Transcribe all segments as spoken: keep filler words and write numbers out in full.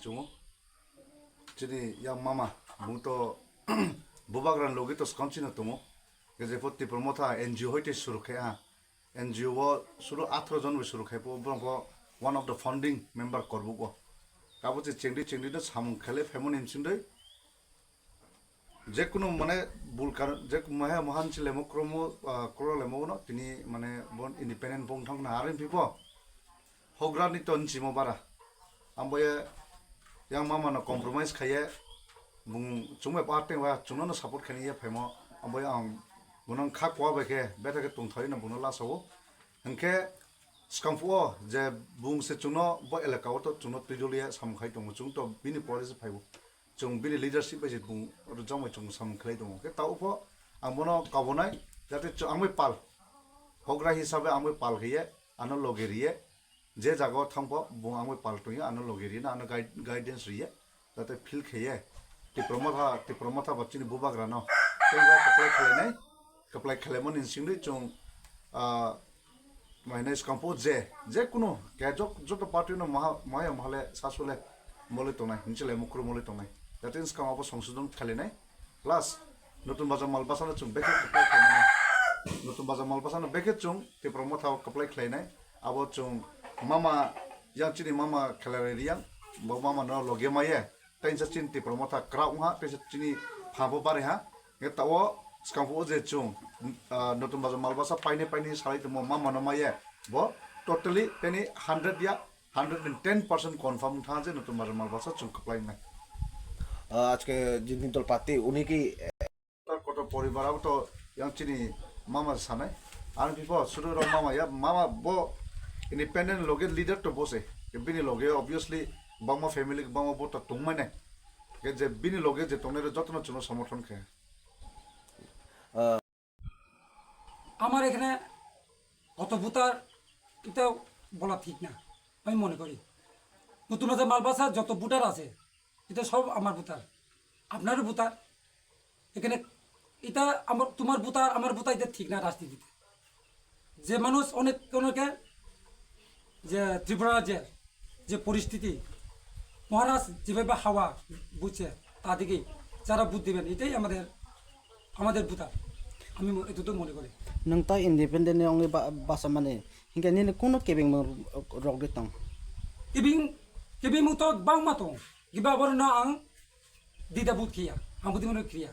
tongo. Chini yang mama, bung to bubagra logi to skam chino tongo. Ke jepho Tipra Motha N G O hoite suru khe ha. N G O o suru atharo jon bai suru khai po, borok pho one of the founding member korbuk o. Abo che chengdi chengdi no samung khelai phaimani bisingdoi. Jekunu mane bul kar-, je moha mohan chilemo kromo, ah, krolemo no tini mane bon independent bong thang na harin pipo. Hogra ni ton chimo bara. Ambo ye yang mama no compromise khaye bung chungbe part time wa chungno no support khani ye phaimo. Ambo ye ang bunang kha kwa bai khe betha khe tong thai no buno lasawo. Hingkhe skangphuo je bung se chungno bo elaka o to chungno twijoliya samung khai tongo, chung to bini pore se phaibo, chung bini leadership bai se bung rwchapmai chung samung khlai tongo. Khe tao pho ang bono kabonai, jate chu-, ang bai pal, hogra hisabe ang bai pal khe ye, ano loge riye, je jaga o thang pho bung ang bai pal tongya, ano loge riye na, ano guide-, guidance riye. Jate feel khe ye Tipra Motha, Tipra Motha ba chini bubagra no tei ba kaplai khlainai, kaplai khlaimani singri chung, ah, maine skangphuo je, je kunu kejok joto party no maha, maya mahale sasule mole tongnai, hinchile mukru mole tongnai. Jate skang abo songsodon khlainai. Plus, Notun Bazar Malbasa no chung bekhe kaplai khlainai. Notun Bazar Malbasa no bekhe chung Tipra Motha kaplai khlainai. Abo chung mama, yang chini mama khelai riyang, bo mama no loge maye. Teisa chini Tipra Motha kwrak wngha, teisa chini pha bo bari ha. Nge tao skangphuo je chung, ah, Notun Bazar Malbasa paine paine salai tongmo mama no maye. Bo totally teni hundred ya, hundred and ten percent confirm wngtha je Notun Bazar Malbasa chung kaplai nai. আহ, আজকে যিনি দল প্রার্থী, উনি কি Kotor kotor poribar abo to yang chini mama sanai. Ang pipo suru rok mama ya, mama bo independent loge leader to bo se. Bini loge obviously bangma family bangma bo to tongmane. Ke je bini loge je tongnai rok jotono chwngno somorthon khe. আমার এখানে কত ভোটার, এটা বলা ঠিক না, আমি মনে করি। নতুন বাজার মালবাসা যত ভোটার আছে, এটা সব আমার ভোটার, আপনারও ভোটার। এখানে এটা আমার, তোমার ভোটার, আমার ভোটার, এটা ঠিক না রাজনীতিতে। যে মানুষ অনেক, অনেকে যে ত্রিপুরা রাজ্যের যে পরিস্থিতি, মহারাজ যেভাবে হাওয়া বুঝছে, তা দেখেই যারা ভোট দিবেন, এটাই আমাদের, আমাদের ভোটার, আমি ম-, এতটুকু মনে করি। Nwng ta independent ni wngwi ba-, basa mani, hinkhe nini kunu kebengmung rok de tong? Kebeng, kebengmung to bangma tong, kiba borokno ang dida vote khiya, ang vote mano khiya.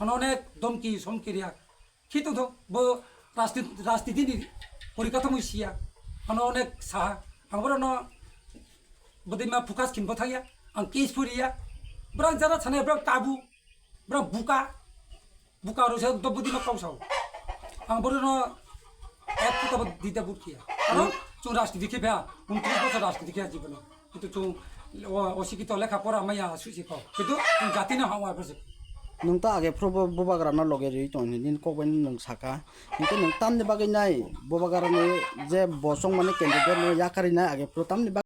Ano onek domki somki riya. Khito do bo rasti-, rastiti ni porikatha mui siya. Ano onek saha. Ang boro no bodima focus kimbo thangya. Ang case puriya. Bra jara thane bra kabu. Bra buka. Buka ro se do bodima kau sao. Ang boro no ek puta bo dida vote khiya. Ano chung rastiti khiya. Untris bosor rastiti khiya jibono. Itu chung o, osikito lekha pora maya susi ko. Itu chung jati na hawa bosor. Nwng ta age phuru bo bubagra no loge rwi tong nini kok bai nwng saka. Hinkhe nwng tamni bagwi nai bubagra ni je bosong mani candidate no yakarwi nai age phuru tamni bagwi